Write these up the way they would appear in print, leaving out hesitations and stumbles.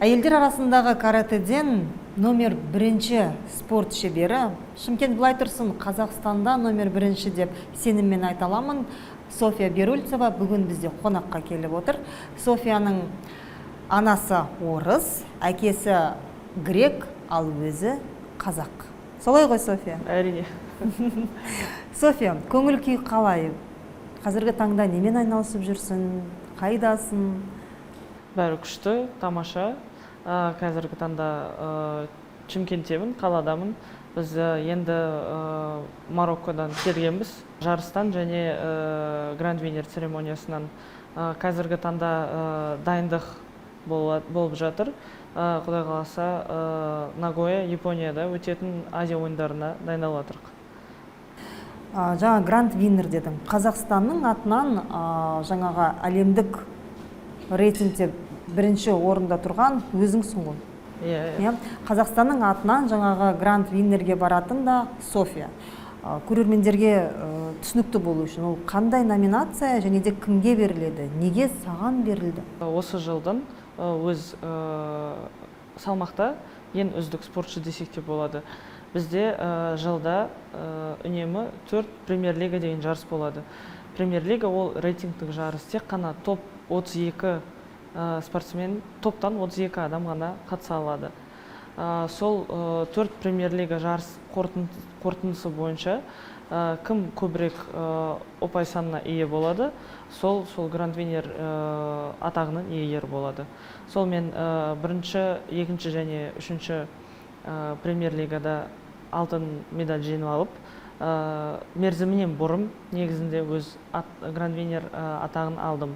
Әйелдер арасындағы каратэден номер бірінші спорт шебері, Шымкент былай тұрсын, Қазақстанда номер бірінші деп сеніммен айта аламын. Софья Берульцева бүгін бізде қонаққа келіп отыр. Софьяның анасы орыс, әкесі грек, ал өзі қазақ. Солай ғой, Софья? Әрине. Софья, көңіл күй қалай? Қазіргі таңда немен айналысып жүрсің? Қайдасың? Бәрі күшті, тамаша. Қазіргі таңда Шымкенттемін, қаладамын. Біз енді Мароккодан келгенбіз жарыстан және гранд винер церемониясынан. Қазіргі таңда дайындық болып жатыр. Құдай қаласа, Нагоя, Японияда өтетін Азия ойындарына дайындалып жатырмық. Жаңа гранд виннер дедің. Қазақстанның атынан жаңағы әлемдік рейтингте бірінші орында тұрған өзіңсің ғой? Иә. Иә, Қазақстанның атынан жаңағы гранд виннерге баратын да София. Көрермендерге түсінікті болу үшін, ол қандай номинация және де кімге беріледі, неге саған берілді? Осы жылдың өз салмақта ең үздік спортшы десек те болады. Бізде жылда үнемі төрт премьер-лига деген жарыс болады. Премьер-лига ол рейтингтік жарыс, тек қана топ 32 спортсмен, топтан 32 адам ғана қатыса алады. Сол төрт премьер-лига жарыс қорытындысы бойынша кім көбірек ұпай санына ие болады, сол гранд винер атағының иегері болады. Сол мен бірінші, екінші және үшінші премьер-лигада алтын медаль жеңіп алып, мерзімінен бұрын негізінде өз гранд винер атағын алдым.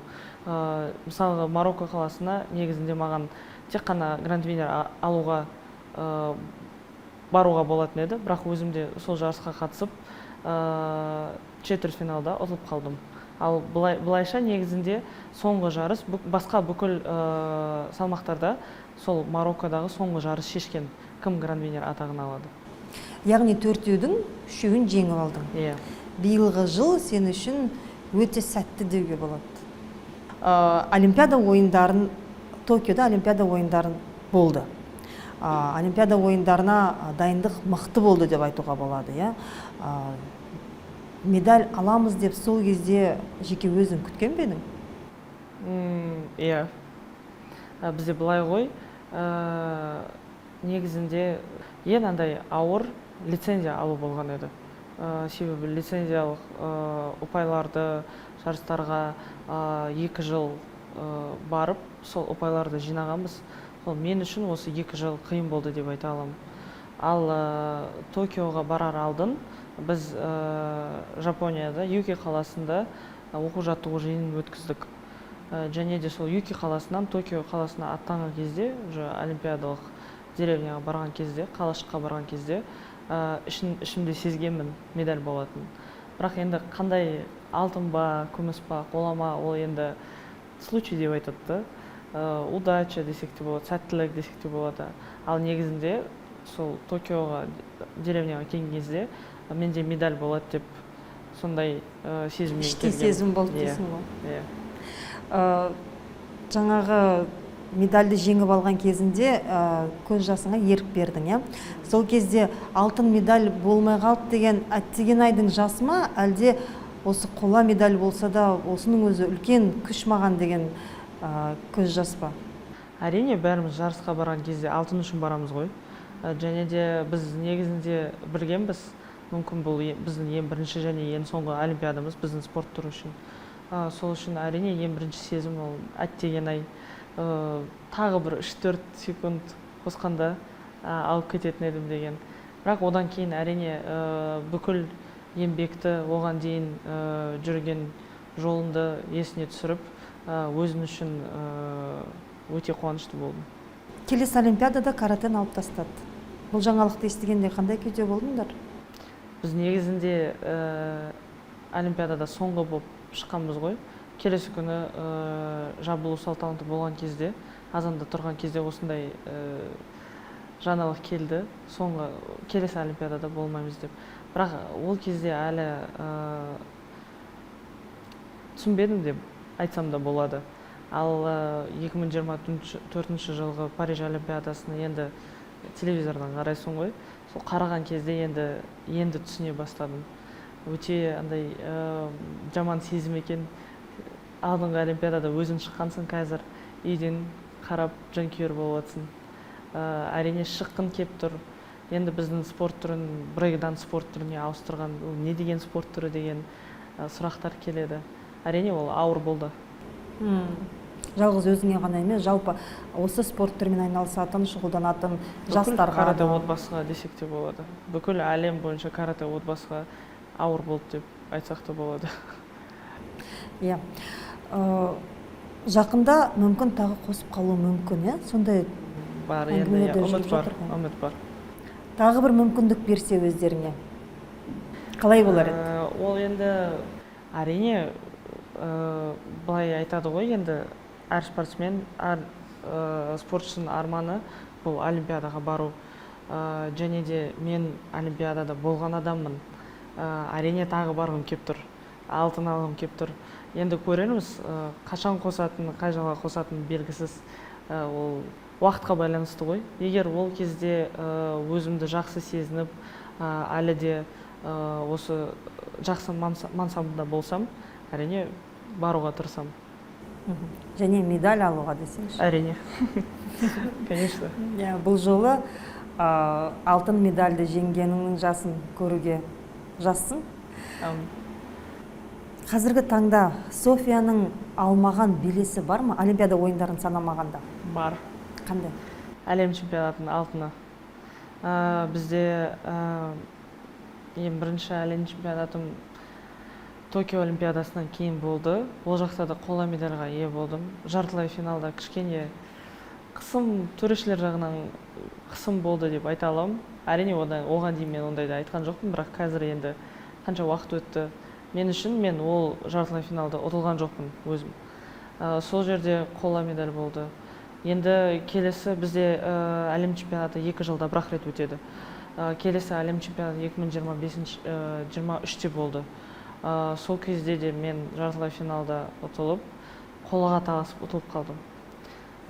Мысалға, Марокко қаласына негізінде маған тек қана гранд винер алуға баруға болатын еді, бірақ өзім де сол жарысқа қатысып, четвертьфиналда ұтылып қалдым. Ал былай, былайша негізінде соңғы жарыс басқа бүкіл салмақтарда сол Мароккодағы соңғы жарыс шешкен, кім гранд винер атағын алады. Яғни төртеудің үшеуін жеңіп алдың. Иә. Биылғы жыл сен үшін өте сәтті деуге болады. Олимпиада ойындарын, Токиода Олимпиада ойындарын болды. Олимпиада ойындарына дайындық мықты болды деп айтуға болады, иә. Медаль аламыз деп сол кезде жеке өзің күткен бе едің? Иә. Бізде былай ғой, негізінде ең андай ауыр лицензия алу болған еді. Себебі лицензиялық ұпайларды жарыстарға 2 жыл барып, сол ұпайларды жинағанбыз. Сол мен үшін осы 2 жыл қиын болды деп айта аламын. Ал Токиоға барар алдын біз Жапонияда, Юки қаласында оқу жаттығу жиынын өткіздік. Және де сол Юки қаласынан Токио қаласына аттанған кезде, уже олимпиадалық деревняға барған кезде, қалашыққа барған кезде ішімде сезгенмін медаль болатынын. Бірақ енді қандай, алтын ба, күміс па, қола ма, ол енді случай деп айтады да. Удача десек те болады, сәттілік десек те болады. Ал негізінде сол Токиоға, деревняға келген кезде менде медаль болады деп сондай сезіммен Іштей келгенмін. сезім болды Иә. дейсің ғой. Иә. Жаңағы медальді жеңіп алған кезінде көз жасыңа ерік бердің, иә. Сол кезде алтын медаль болмай қалды деген әттеген айдың жасы ма, әлде осы қола медаль болса да, осының өзі үлкен күш маған деген көз жас па? Әрине, бәріміз жарысқа барған кезде алтын үшін барамыз ғой. Және де біз негізінде білгенбіз, мүмкін бұл біздің ең бірінші және ең соңғы олимпиадамыз біздің спорт түрі үшін. Сол үшін, әрине, ең бірінші сезім ол әттеген ай, тағы бір 3-4 секунд қосқанда алып кететін едім деген. Бірақ одан кейін, әрине, бүкіл еңбекті, оған дейін жүрген жолымды есіне түсіріп, өзім үшін өте қуанышты болдым. Келесі олимпиадада каратэні алып тастады. Бұл жаңалықты естігенде қандай күйде болдыңдар? Біз негізінде олимпиадада соңғы болып шыққанбыз ғой. Келесі күні жабылу салтанаты болған кезде, азанда тұрған кезде осындай жаңалық келді, соңғы, келесі олимпиадада болмаймыз деп. Бірақ ол кезде әлі түсінбедім деп айтсам да болады. Ал 2024 жылғы Париж Олимпиадасын енді телевизордан қарайсың ғой, сол қараған кезде енді түсіне бастадым. Өте андай жаман сезім екен. Алдыңғы Олимпиадада өзің шыққансың, қазір үйден қарап, жанкүйер болып жатсың. Әрине, шыққың кеп тұр. Енді біздің спорт түрін брейк-данс спорт түріне ауыстырған, ол не деген спорт түрі деген сұрақтар келеді. Әрине, ол ауыр болды. Жалғыз өзіңе ғана емес, жалпы осы спорт түрімен айналысатын, шұғылданатын Бүкіл жастарға каратэ да. отбасыға десек те болады. Бүкіл әлем бойынша каратэ отбасыға ауыр болды деп айтсақ та болады. Иә. Жақында мүмкін тағы қосып қалуы мүмкін, иә, сондай Бар енді. әңгімелер Иә, де жүріп үміт бар. жатыр ғой. Үміт бар. Тағы бір мүмкіндік берсе өздеріңе, қалай болар еді? Ол енді, әрине, былай айтады ғой енді, әр спортсмен, әр спортшының арманы — бұл Олимпиадаға бару. Және де мен Олимпиадада болған адаммын. Әрине, тағы барғым кеп тұр, алтын алғым кеп тұр. Енді көрерміз, қашан қосатыны, қай жылға қосатыны белгісіз. Ол уақытқа байланысты ғой. Егер ол кезде өзімді жақсы сезініп, әлі де осы жақсы мансабымда болсам, әрине, баруға тырысамын. Және медаль алуға десеңші. Әрине, конечно. Иә, бұл жолы алтын медальді жеңгеніңнің жасын көруге жазсын. Әумин. Қазіргі таңда Софияның алмаған белесі бар ма, Олимпиада ойындарын санамағанда? Бар. Қандай? Әлем чемпионатының алтыны. Бізде ең бірінші әлем чемпионатым Токио Олимпиадасынан кейін болды. Ол жақта да қола медальға ие болдым. Жартылай финалда кішкене қысым, төрешілер жағынан қысым болды деп айта аламын. Әрине, оған дейін мен ондайды айтқан жоқпын, бірақ қазір енді қанша уақыт өтті, мен үшін мен ол жартылай финалда ұтылған жоқпын өзім. Сол жерде қола медаль болды. Енді келесі бізде әлем чемпионаты 2 жылда бір ақ рет өтеді. Келесі әлем чемпионаты 2025, 23-те болды. Сол кезде де мен жартылай финалда ұтылып, қолаға таласып ұтылып қалдым.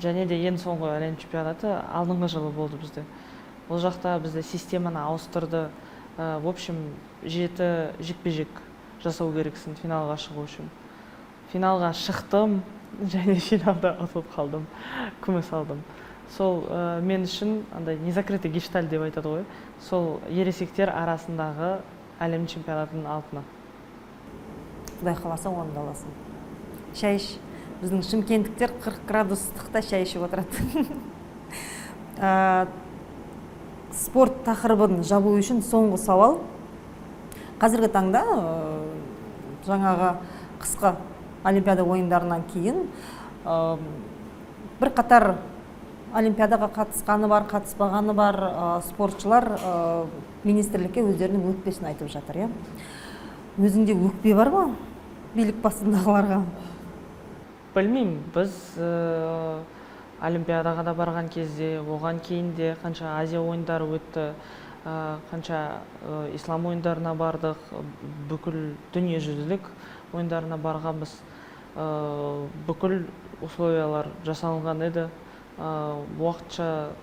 Және де ең соңғы әлем чемпионаты алдыңғы жылы болды бізде. Ол жақта бізде системаны ауыстырды. В общем, жеті жекпе жек жасау керексің финалға шығу үшін. Финалға шықтым және финалда ұтылып қалдым, күміс алдым. Сол мен үшін андай незакрытый гештальт деп айтады ғой, сол ересектер арасындағы әлем чемпионатының алтыны. Құдай қаласа, оны да аласың. Шай іш. Біздің шымкенттіктер 40 градус ыстықта шай ішіп отырады. Спорт тақырыбын жабу үшін соңғы сауал. Қазіргі таңда жаңағы қысқы Олимпиада ойындарынан кейін бірқатар Олимпиадаға қатысқаны бар, қатыспағаны бар спортшылар министрлікке өздерінің өкпесін айтып жатыр, иә. Өзіңде өкпе бар ма билік басындағыларға? Білмеймін. Біз Олимпиадаға да барған кезде, оған кейін де қанша Азия ойындары өтті, қанша ислам ойындарына бардық, бүкіл дүниежүзілік ойындарына барғанбыз. Бүкіл условиялар жасалынған еді. Уақытша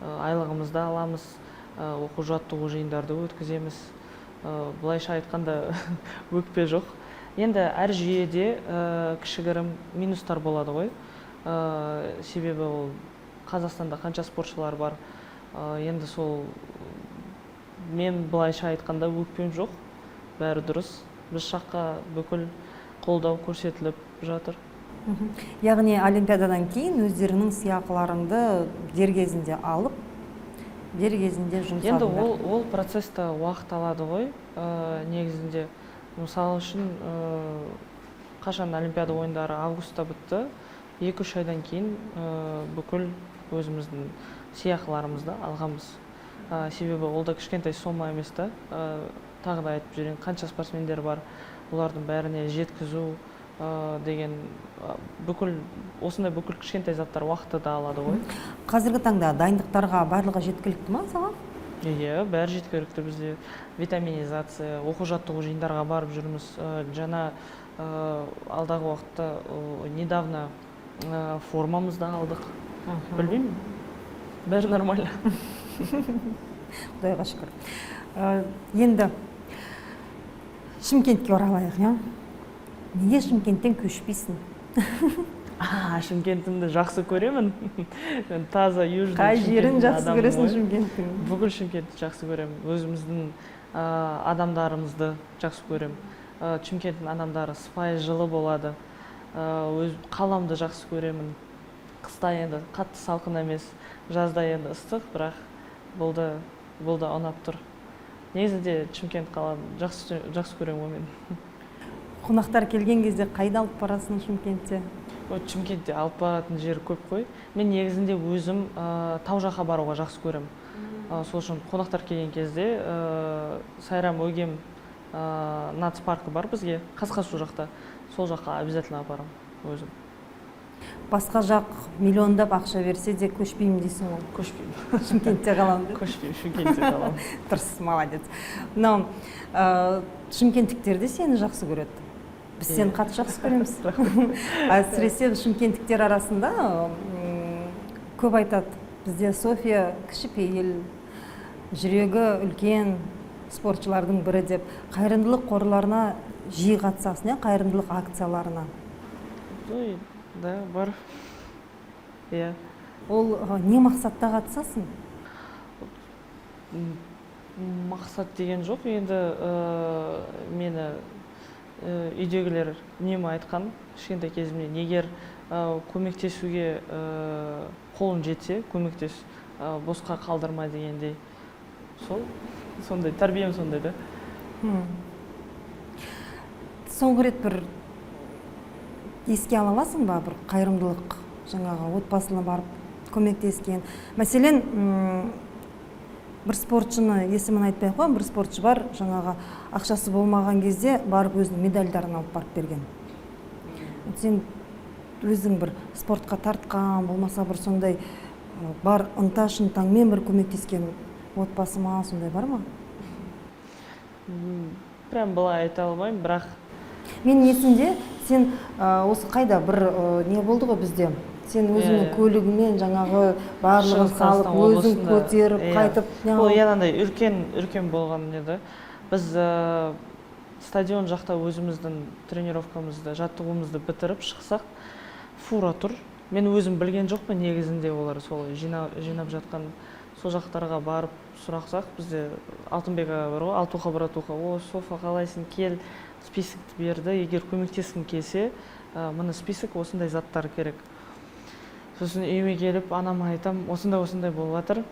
айлығымызды аламыз, оқу жаттығу жиындарды өткіземіз. Былайша айтқанда, өкпе жоқ. Енді әр жүйеде кішігірім минустар болады ғой. Себебі ол Қазақстанда қанша спортшылар бар. Енді сол мен былайша айтқанда өкпем жоқ, бәрі дұрыс. Біз жаққа бүкіл қолдау көрсетіліп жатыр. Яғни Олимпиададан кейін өздеріңнің сыйақыларыңды дер кезінде алып, дер кезінде Енді жұмсадыңдар. ол процесс та уақыт алады ғой. Негізінде, мысалы үшін, қашан Олимпиада ойындары августта бітті, 2-3 айдан кейін бүкіл өзіміздің сыйақыларымызды алғанбыз. Себебі ол да кішкентай сома емес та. Тағы да айтып жіберейін, қанша спортсмендер бар, олардың бәріне жеткізу деген бүкіл осындай бүкіл кішкентай заттар уақытты да алады ғой. Қазіргі таңда дайындықтарға барлығы жеткілікті ма саған? Иә, бәрі жеткілікті. Бізде витаминизация, оқу жаттығу жиындарға барып жүрміз. Жаңа алдағы уақытта, недавно Формамызды алдық. Білмеймін, бәрі нормально. Құдайға шүкір. Енді Шымкентке оралайық, иә. Неге Шымкенттен көшпейсің? А, Шымкентімді жақсы көремін. Мен таза южный Қай жерін Шымкенттің жақсы адамымын көресің ғой. Шымкенттің? Бүкіл Шымкентті жақсы көремін, өзіміздің адамдарымызды жақсы көремін. Шымкенттің адамдары сыпайы, жылы болады. Өз қаламды жақсы көремін. Қыста енді қатты салқын емес, жазда енді ыстық, бірақ бұл да ұнап тұр. Негізінде Шымкент қаланы жақсы, жақсы көремін ғой мен. Қонақтар келген кезде қайда алып барасың Шымкентте? Вот, Шымкентте алып баратын жер көп қой. Мен негізінде өзім тау жаққа баруға жақсы көремін. Сол үшін қонақтар келген кезде Сайрам Өгем нацпаркі бар бізге, Қасқасу жақта, сол жаққа обязательно апарамын өзім. Басқа жақ миллиондап ақша берсе де, көшпеймін дейсің ғой? Көшпеймін. Шымкентте қаламын деп. Көшпеймін, Шымкентте қаламын. Дұрыс, молодец. Мынау шымкенттіктер де сені жақсы көреді, біз сені қатты жақсы көреміз. Әсіресе шымкенттіктер арасында көп айтады: бізде София кішіпейіл, жүрегі үлкен спортшылардың бірі деп. Қайырымдылық қорларына жиі қатысасың, иә, қайырымдылық акцияларына? Ну и да, бар, иә. Ол не мақсатта қатысасың? Мақсат деген жоқ енді. Мені үйдегілер үнемі айтқан кішкентай кезімнен: егер көмектесуге қолың жетсе, көмектес, босқа қалдырма дегендей. Сол сондай тәрбием сондай да. Соңғы рет бір еске ала аласың ба, бір қайырымдылық жаңағы отбасына барып көмектескен? Мәселен, бір спортшыны, есімін айтпай ақ қояйын, бір спортшы бар, жаңағы ақшасы болмаған кезде барып өзінің медальдарын алып барып берген. Сен өзің бір спортқа тартқан, болмаса бір сондай бар ынта шынтаңмен бір көмектескен отбасы ма, сондай бар ма? Прям былай айта алмаймын, бірақ Менің есімде, сен осы қайда бір не болды ғой бізде, сен өзіңнің Иә, иә. көлігіңмен жаңағы барлығын Шығыс салып, Қазақстан өзің облысында, көтеріп, иә. қайтып Ол ең андай үлкен үлкен болған еді. Біз стадион жақта өзіміздің тренировкамызды, жаттығуымызды бітіріп шықсақ, фура тұр. Мен өзім білген жоқпын негізінде олар солай жинап жатқан. Сол жақтарға барып сұрақсақ, бізде Алтынбек аға бар ғой, Алтуха братуха: «О, Софа, қалайсың, кел», списокті берді. Егер көмектескің келсе, міне список, осындай заттар керек. Сосын үйіме келіп анама айтам: осындай осындай болып жатыр,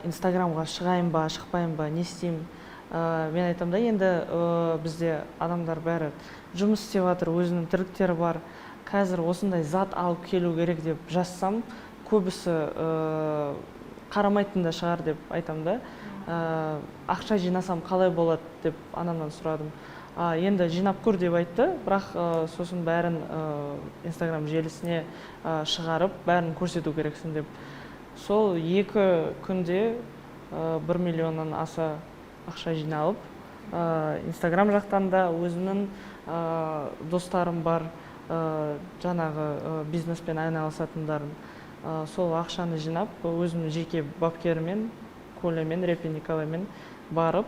инстаграмға шығайын ба, шықпайын ба, не істеймін? Мен айтамын да, енді бізде адамдар бәрі жұмыс істеп жатыр, өзінің тірліктері бар, қазір осындай зат алып келу керек деп жазсам, көбісі қарамайтын да шығар деп айтамын да. Ақша жинасам қалай болады деп анамнан сұрадым. Енді жинап көр деп айтты, бірақ сосын бәрін инстаграм желісіне шығарып, бәрін көрсету керексің деп. Сол 2 күнде 1 миллионнан аса ақша жиналып, инстаграм жақтан да өзімнің достарым бар, жаңағы бизнеспен айналысатындарым, сол ақшаны жинап, өзімнің жеке бапкерімен Колямен, Репин Николаймен барып,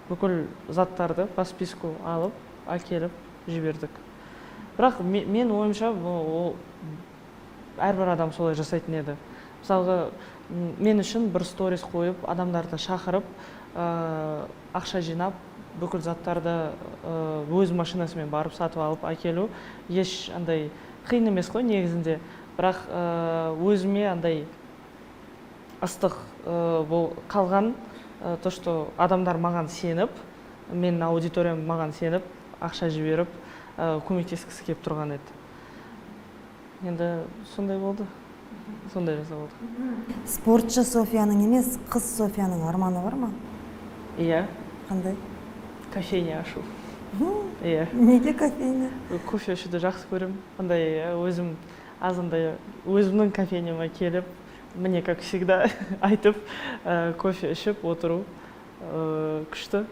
бүкіл заттарды по списку алып әкеліп жібердік. Бірақ мен ойымша, ол әрбір адам солай жасайтын еді. Мысалға, мен үшін бір сторис қойып, адамдарды шақырып, ақша жинап, бүкіл заттарды өз машинасымен барып сатып алып әкелу еш андай қиын емес қой негізінде. Бірақ өзіме андай ыстық бол қалған то, что адамдар маған сеніп, менің аудиториям маған сеніп, ақша жіберіп, көмектескісі келіп тұрған еді. Енді сондай болды, сондай жасап алдық. Спортшы Софияның емес, қыз Софияның арманы бар ма? Иә. Қандай? Кофейня ашу, иә. Неге кофейня? Кофе ішуді жақсы көремін. Андай өзім азандай өзімнің кофейняма келіп, мне как всегда айтып, кофе ішіп отыру күшті.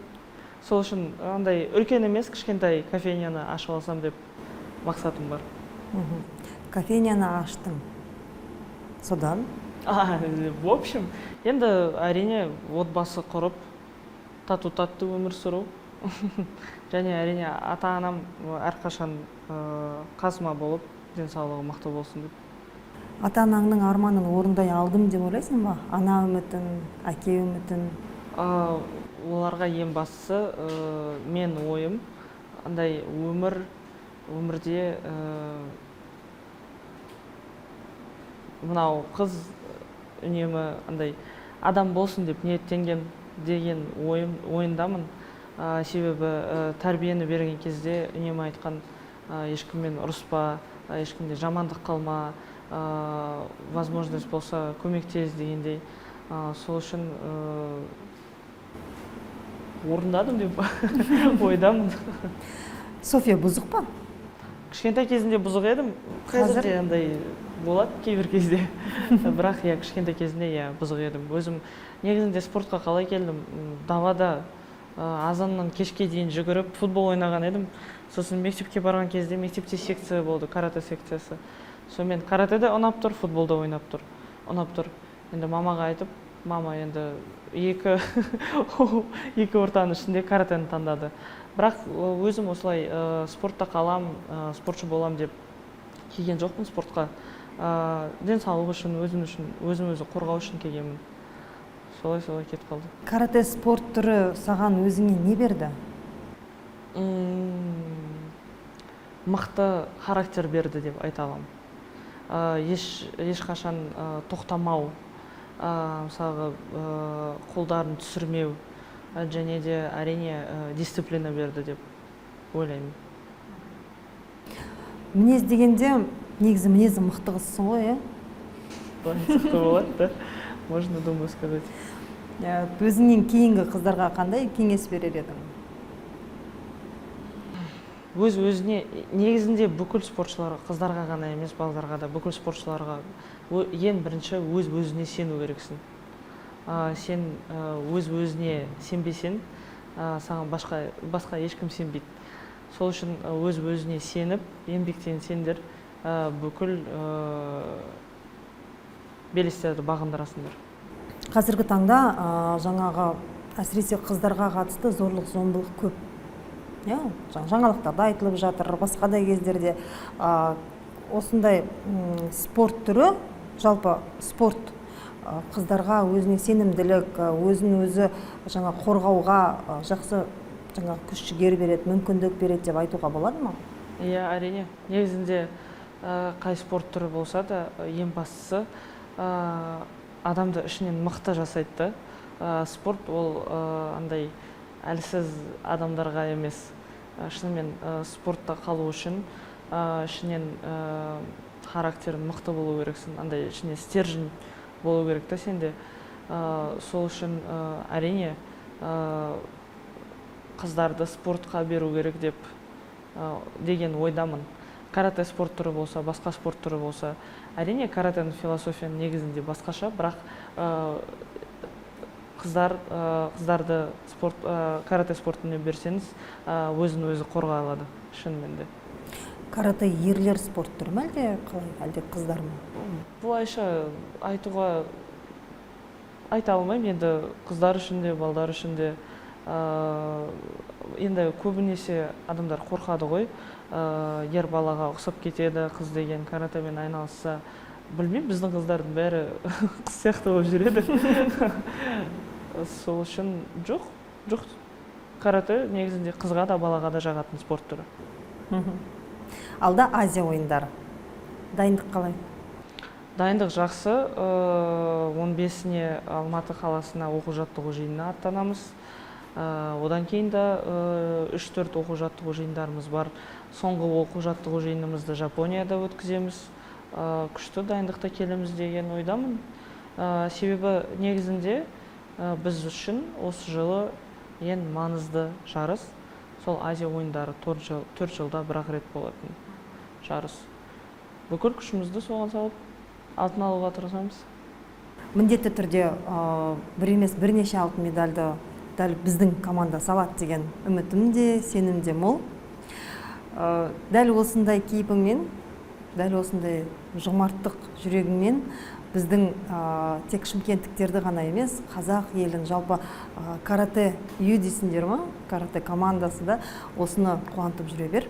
Сол үшін андай үлкен емес, кішкентай кофейняны ашып алсам деп мақсатым бар. Кофейняны аштың, содан? В общем, енді, әрине, отбасы құрып, тату тәтті өмір сүру және, әрине, ата анам әрқашан қасыма болып, денсаулығы мықты болсын деп. Ата анаңның арманын орындай алдым деп ойлайсың ба? Ана үмітін, әке үмітін? Оларға ең бастысы, мен ойым андай өмірде мынау қыз үнемі андай адам болсын деп ниеттенген деген ойындамын. Себебі тәрбиені берген кезде үнемі айтқан: ешкіммен ұрыспа, ешкімде жамандық қылма, возможность болса, көмектес дегендей. Сол үшін орындадым деп ойдамын. София бұзық па? Кішкентай кезімде бұзық едім. Қазір? Қазір де андай болады кейбір кезде, бірақ, иә, кішкентай кезімде, иә, бұзық едім. Өзім негізінде спортқа қалай келдім? Далада азаннан кешке дейін жүгіріп, футбол ойнаған едім. Сосын мектепке барған кезде мектепте секция болды, каратэ секциясы. Сонымен каратэ де ұнап тұр, футбол да ойнап тұр, ұнап тұр. Енді мамаға айтып, мама енді екі ортаның ішінде каратэні таңдады. Бірақ өзім осылай спортта қалам, спортшы болам деп келген жоқпын спортқа. Денсаулық үшін, өзім үшін, өзім өзі қорғау үшін келгенмін. Солай кетіп қалды. Каратэ спорт түрі саған, өзіңе не берді? Мықты характер берді деп айта аламын. Ешқашан тоқтамау, мысалға, қолдарын түсірмеу, және де, әрине, дисциплина берді деп ойлаймын. Мінез дегенде, негізі мінезі мықты қызсың ғой, иә? Былай айтсақ та болады да, можно, думаю, сказать. Өзіңнен кейінгі қыздарға қандай кеңес берер едің? Өз өзіне, негізінде, бүкіл спортшыларға, қыздарға ғана емес, балдарға да, бүкіл спортшыларға ең бірінші өз өзіне сену керексің. Сен өз өзіне сенбесең, саған басқа ешкім сенбейді. Сол үшін өз өзіне сеніп еңбектенсеңдер, бүкіл белестерді бағындырасыңдар. Қазіргі таңда жаңағы, әсіресе қыздарға қатысты зорлық зомбылық көп, иә, жаңалықтарда айтылып жатыр, басқа да кездерде. Осындай спорт түрі, жалпы спорт қыздарға өзіне сенімділік, өзін өзі жаңа қорғауға жақсы жаңа күш жігер береді, мүмкіндік береді деп айтуға болады ма? Иә, әрине. Негізінде қай спорт түрі болса да, ең бастысы адамды ішінен мықты жасайды да. Спорт ол андай әлсіз адамдарға емес. Шынымен спортта қалу үшін ішінен характерің мықты болу керексің, андай ішіне стержень болу керек та сенде. Сол үшін, әрине, қыздарды спортқа беру керек деп деген ойдамын. Каратэ спорт түрі болса, басқа спорт түрі болса, әрине, каратэның философияның негізінде басқаша, бірақ қыздарды каратэ спортына берсеңіз, өзін өзі қорғай алады шынымен де. Каратэ ерлер спорт түрі ме, әлде қалай, әлде қыздар ма? Былайша айтуға, айта алмаймын енді, қыздар үшін де, балдар үшін де. Енді көбінесе адамдар қорқады ғой, ер балаға ұқсап кетеді қыз деген каратэмен айналысса. Білмеймін, біздің қыздардың бәрі қыз сияқты болып жүреді. Сол үшін жоқ, каратэ негізінде қызға да, балаға да жағатын спорт түрі. Алда Азия ойындары, дайындық қалай? Дайындық жақсы. 15-іне Алматы қаласына оқу жаттығу жиынына аттанамыз. Одан кейін де 3-4 оқу жаттығу жиындарымыз бар. Соңғы оқу жаттығу жиынымызды Жапонияда өткіземіз. Күшті дайындықта келеміз деген ойдамын. Себебі негізінде біз үшін осы жылы ең маңызды жарыс сол Азия ойындары, 4 жылда бір ақ рет болатын жарыс. Бүкіл күшімізді соған салып, алтын алуға тырысамыз. Міндетті түрде бір емес, бірнеше алтын медальді дәл біздің команда салады деген үмітім де, сенім де мол. Дәл осындай кейпіңмен. Дәл осындай жомарттық жүрегіңмен біздің тек шымкенттіктерді ғана емес, қазақ елін, жалпы каратэ үй дейсіңдер ма, каратэ командасы да, осыны қуантып жүре бер.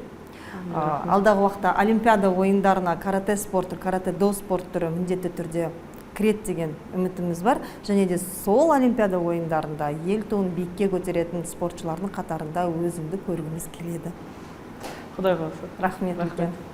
Алдағы уақытта Олимпиада ойындарына каратэ спорты, каратэ до спорт түрі міндетті түрде кіреді деген үмітіміз бар және де сол Олимпиада ойындарында ел туын биікке көтеретін спортшылардың қатарында өзіңді көргіміз келеді. Құдай қаласа. Рахмет. Рахмет. Үлкен.